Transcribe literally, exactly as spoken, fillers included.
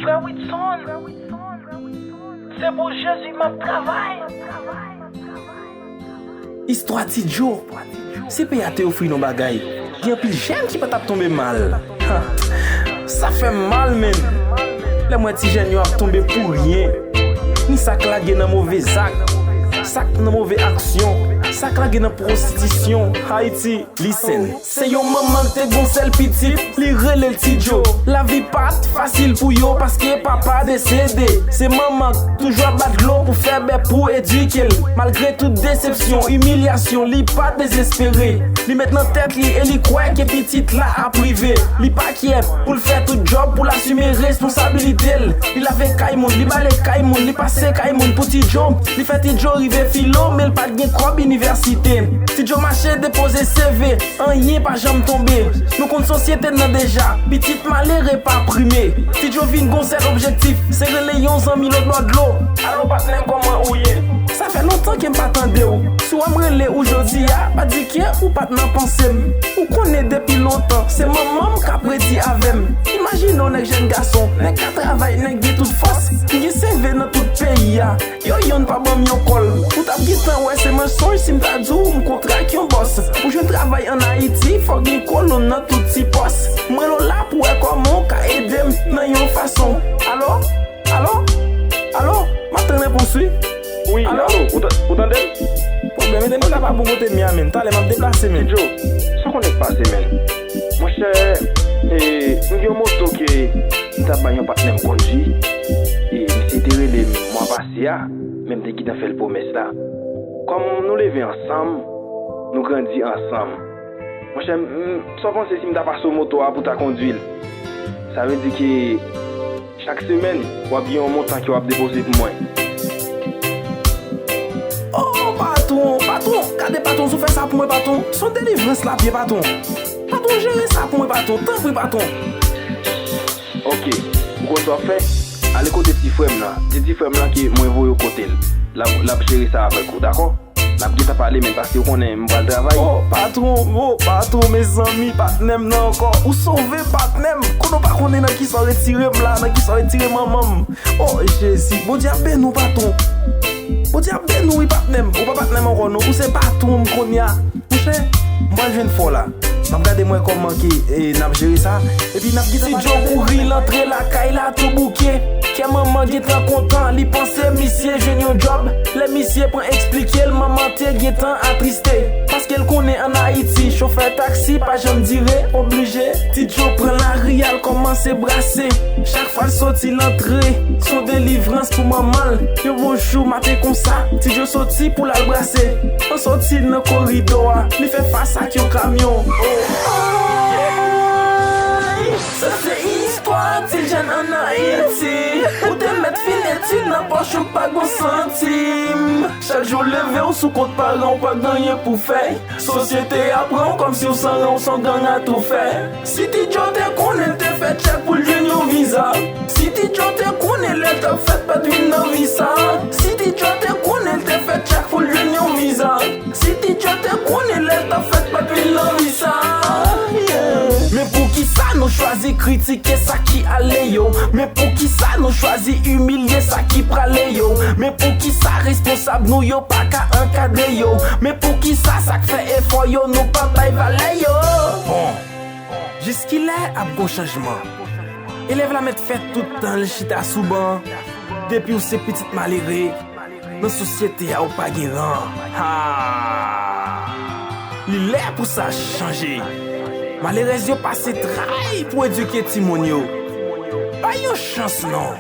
Frè Whitson, se pou Jezi m ap travay. Istwa Ti Djo. Si peyi a te ofri nou bagay, gen anpil jèn ki pa t ap tonbe mal. Ha! Sa fè m mal, menm. Lè m wè ti jèn yo ap tonbe pou ryen. Ni sa k lage nan move zak, sa k nan move aksyon, sa k lage nan pwostitisyon. Ayiti. Listen. Se yon manman k te gon sèl pitit, li rele l Ti Djo. Lavi pa t fasil pou yo paske papa desede. Se manman k toujou ap bat dlo pou fè bè pou edike l. Malgre tout desepsyon, imilyasyon, li pa t dezespere. Li met nan tèt li e li kwè ke pitit la ap rive. Li pa kyè pou l fè tout djòb, pou l asime responsabilite l. Li lave kay moun, li bale kay moun, li pase kay moun pou Ti Djo. Li fè Ti Djo rive filo, men l pa t gen kòb inivèsite. Ti Djo mache depoze C V, anyen pa janm tonbe. Nou konn sosyete n nan deja, pitit malere pa prime. Ti Djo vin gon sèl objektif, se rele yon zanmi lòtbò dlo. Alo patnè, kòman ou ye? Sa fè lontan ke m pa tande w. Si w wè m rele ou jodi a, pa di ke ou pa t nan panse m. Ou konnen depi lontan, se manman m k ap redi avè m. Imajine w nèg jèn gason, nèg ka travay, nèg gen tout fòs, ki gen C V nan tout peyi a. Yo yonn pa ban m yon kòl. Ou t ap gentan wè se mansonj si m ta di w m kontre ak yon bòs. Pou jwenn travay ann Ayiti, fò w gen kolonn nan tout ti pòs. M rele w la pou wè kòman w ka ede m nan yon fason. Alo? Alo? Alo? M ap tann repons wi. Wi, alo? Alo, ou ta-, ou tande m? Pwoblèm, e m ka pa bon kote m ye a, menm. Talè m ap deplase, menm. Ti Djo, sa w konnen k pase, menm? Monchè, e, m gen yon moto ke m t ap bay yon patnè m kondui. E, misye te rele m mwa pase a, men m te gentan fè l pwomès la. Kòm nou leve ansanm, nou grandi ansanm. Monchè, m, m, sa w panse si m ta pase w moto a pou w ta kondui l? Sa vle di ke chak semèn, w ap gen yon montan ke w ap depoze pou mwen. Oh, patwon, patwon, gade patwon, si w fè sa pou mwen, patwon. Se yon delivrans l ap ye, patwon. Patwon, jere sa pou mwen, patwon, tanpri, patwon. Ok, ou konn sa w ap fè? Ale kote ti frè m nan. Di ti frè m nan ke mwen voye w kote l. L ap, l ap jere sa avèk ou, dakò? N ap gentan pale, men paske w konnen m pral travay. Oh, patwon, oh, patwon, mezanmi, patnè m nan ankò. Ou sove patnè m. Konnen w pa konnen nan kisa w retire m la, nan kisa w retire manman m. Oh, Jezi, Bondye ap beni w, patwon. Bondye ap beni w, wi, patnè m. Ou pa patnè m ankò, non. Ou se patwon m kounye a. Monchè, m pral jwenn fò la. M ap gade mwen kòman ke, e, n ap jere sa. Epi n ap gentan pale. Ti Djo kouri, l antre lakay la tou bouke. Kè manman gentan kontan, li panse misye jwenn yon djòb. Lè misye pran eksplike l, manman te gentan atriste. Paske l konnen ann Ayiti, chofè taksi pa janm dire oblije. Ti Djo pran lari a, l kòmanse brase. Chak fwa l soti, l antre, se yon delivrans pou manman l. Yon bon jou maten konsa, Ti Djo soti pou l al brase. An soti nan koridò a, li fè fas ak yon kamyon. Sa se istwa ti jèn ann Ayiti. Ou te mèt fin etid nan pòch ou pa gon santim. Chak jou w leve w sou kont paran w pa gen anyen pou fè. Sosyete a pran w kòmsi w san ran, w s on gang atoufè. Si Ti Djo te konnen l te fè tchèk pou l jwenn yon viza. Si Ti Djo te konnen lè l t ap fèt pa t vin nan vi sa. Si Ti Djo te konnen l te fè tchèk pou l jwenn yon viza. Si Ti Djo te konnen lè l t ap fèt pa t vin nan vi sa. Yeah. Men poukisa nou chwazi kritike sa ki ale yo? Men poukisa nou chwazi imilye sa ki prale yo? Men poukisa responsab nou yo pa ka ankadre yo? Men poukisa sa k fè efò yo nou pa bay valè yo? Bon, jiskilè ap gon chanjman? Elèv la mèt fè tout tan l chita sou ban. Depi w se pitit malere, nan sosyete a ou pa gen ran. Ha! Li lè pou sa chanje. Malerèz yo pase tray pou edike timoun yo. Bay yo chans non.